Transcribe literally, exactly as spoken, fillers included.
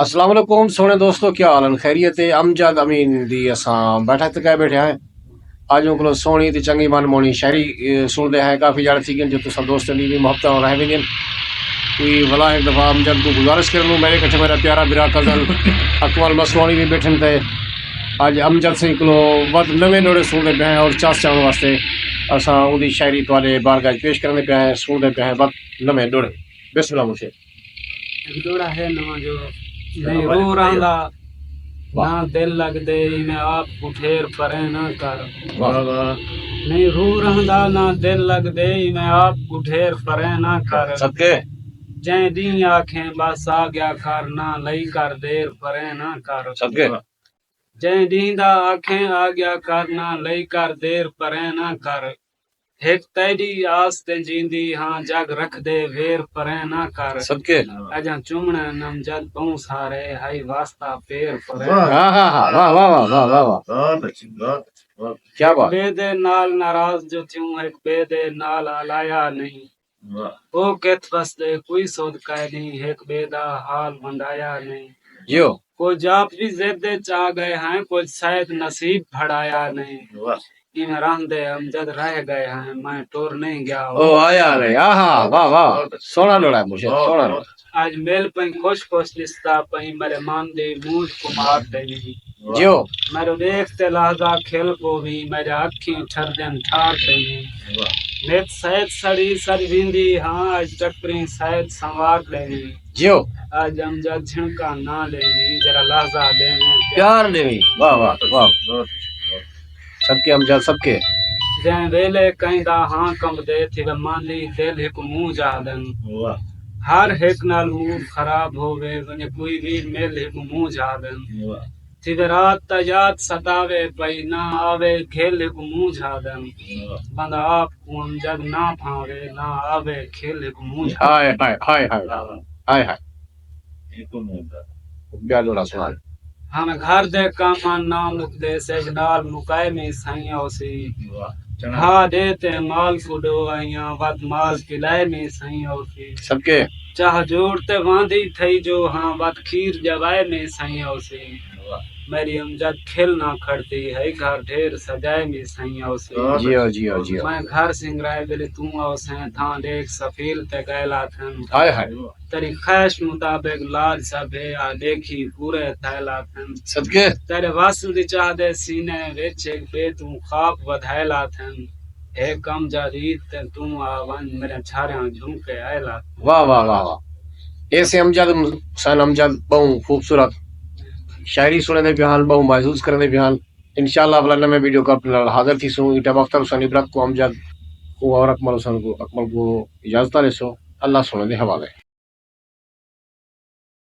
السلام علیکم سوہݨے دوستو، کیا حال ہن؟ خیریت ہے؟ امجد امین دی اساں بیٹھک تے کائے بیٹھے ہیں۔ اڄ اوں کولوں سوہݨی تے چنڳی من موہݨی شاعری، اے، سݨدے ہیں۔ کافی جھیڑے تھی ڳئے جو تساں دوستاں دی وی محبتاں رہ ویندین۔ کوئی ولا ہک دفعہ امجد کوں گزارش کرݨ لوں، میݙے کٹھے میݙا پیارا بھرا کزن اکمل مسواݨی وی بیٹھن تے اڄ امجد سئیں کولوں وت نویں ݙوہڑے سݨدے پئے ہیں اور چس چاوݨ واسطے اساں اوندی شاعری تہاݙے بارگاہ اچ پیش کریندے پئے ہیں، سݨدے پئے ہیں وت نویں ݙوہڑے۔ بسم اللہ مرشد۔ ہک ݙوہڑا ہے نواں جو نہیں روح رہندا، نہ دل لڳدے، میں آپ کوں ڈھیر پرے نہ کر۔ واہ۔ نہیں روح رہندا، نہ دل لڳدے، میں آپ کوں ڈھیر پرے نہ کر۔ صدقے۔ جئیں ݙینہہ آکھیں بس آ ڳیا کر، نہ لئی کر دیر پرے نہ کر۔ صدقے۔ جئیں ݙینہہ دا آکھیں آ ڳیا کر، نہ لئی کر دیر پرے نہ کر۔ ہک تیݙی آس تے جیندی ہاں، جڳ رکھدے ویر پرے نہ کر۔ صدقے۔ اڄاں چومݨے نم جد ٻہوں سارے، ہائی واسطہ پیر پرے۔ واہ۔ ہاں، ہاں، ہاں، واہ، واہ، واہ۔ بہت اچھی، بہت اچھی، بہت اچھی۔ کیا بات۔ ٻئے دے نال ناراض جو تھیوں، ہک ٻئے دے نال الایا نہیں۔ واہ۔ او کتھ وسدے کوئی سودھ کائنی، ہک ٻئے دا حال ونڈایا نہیں۔ جیو۔ کجھ آپ وی ضد اچ آ ڳئے ہیں، کجھ شاید نصیب بھڑایا نہیں۔ واہ۔ ایویں رہندے امجد رہ ڳئے ہیں، میں ٹر نہیں ڳیا۔ او آیا نہیں، آہا، واہ، واہ۔ سوہݨا ݙوہڑا ہے مرشد، سوہݨا ݙوہڑا۔ اڄ مل پئیں خوش خوش ݙسدا پئیں، میݙے من دی مونجھ کوں مار ݙیویں۔ جیو۔ میݙے ݙیکھ تے لحظہ کھل پوویں، میݙے اکھیں ٹھردن ٹھار ݙیویں۔ واہ۔ نت سید سڑی سڑ ویندی ہاں، اڄ ٹکریں سید سنوار ݙیویں۔ جیو۔ اڄ امجد جھنکا نہ ݙیویں، ذرا لحظہ ݙیویں۔ پیار ݙیویں۔ واہ، واہ، واہ۔ صدقے امجد، صدقے۔ جئیں ویلے کہیں دا ہاں کمبدے، تھیوے ماندی دل ہک مونجھ آہدن۔ واہ۔ ہر ہک نال موڈ خراب ہووے، ونڄے کوئی وی مل ہک مونجھ آہدن۔ واہ۔ تھیوے رات تاں یاد ستاوے پئی، نہ آوے گھل ہک مونجھ آہدن۔ واہ۔ بندہ آپ کوں امجد نہ بھانوے، نہ آوے گھل ہک مونجھ آہدن۔ ہائے، ہائے، ہائے، ہائے۔ واہ، واہ۔ ہائے، ہائے۔ ہک مونجھ آہدن۔ ٻیا ݙوہڑا سݨا۔ ہݨ گھر دے کم ہن نہ مکدے، سجھ نال مکائے میں سائیں اوسی۔ واہ۔ ہا ݙے تے مال کوں ݙو آئیاں، وت مال پلائے میں سائیں اوسی۔ صدقے۔ چاہ جوڑ تے واندی تھئی جو ہاں، وت کھیر ڄوائے میں سائیں اوسی۔ واہ۔ میݙی امجد کھل نہ کھڑدی، ہئی گھر ڈھیر سجائے میں سائیں اوسی۔ جیو، جیو، جیو۔ میں گھر سنگرائے ویلے توں اوسیں، تھاں ݙیکھ سفیل تے ڳائے لاتھن۔ ہائے ہائے۔ تیݙی خواہش مطابق لاج سبھے، آ ݙیکھی پورے تھئے لاتھن۔ صدقے۔ تیݙے وس دی چاہ دے سینے وچ، ہک ٻئے توں خواب ودھائے لاتھن۔ ہک امجد عید تے توں آ ونڄ، میݙے چھاریاں جھمکے آئے لاتھن۔ واہ، واہ، واہ، واہ۔ اے سے امجد حسین امجد ٻہوں خوبصورت شاعری سݨیندے پئے ہن، ٻہوں محظوظ کریندے پئے ہن۔ انشاءاللہ اڳلا نویں ویڈیو کلپ نال حاضر تھیسوں۔ ایں ٹائم اختر حسین عبرت کوں امجد کوں اور اکمل حسین کوں، اکمل کوں اجازت ݙیسوں۔ اللہ سوہݨے دے حوالے۔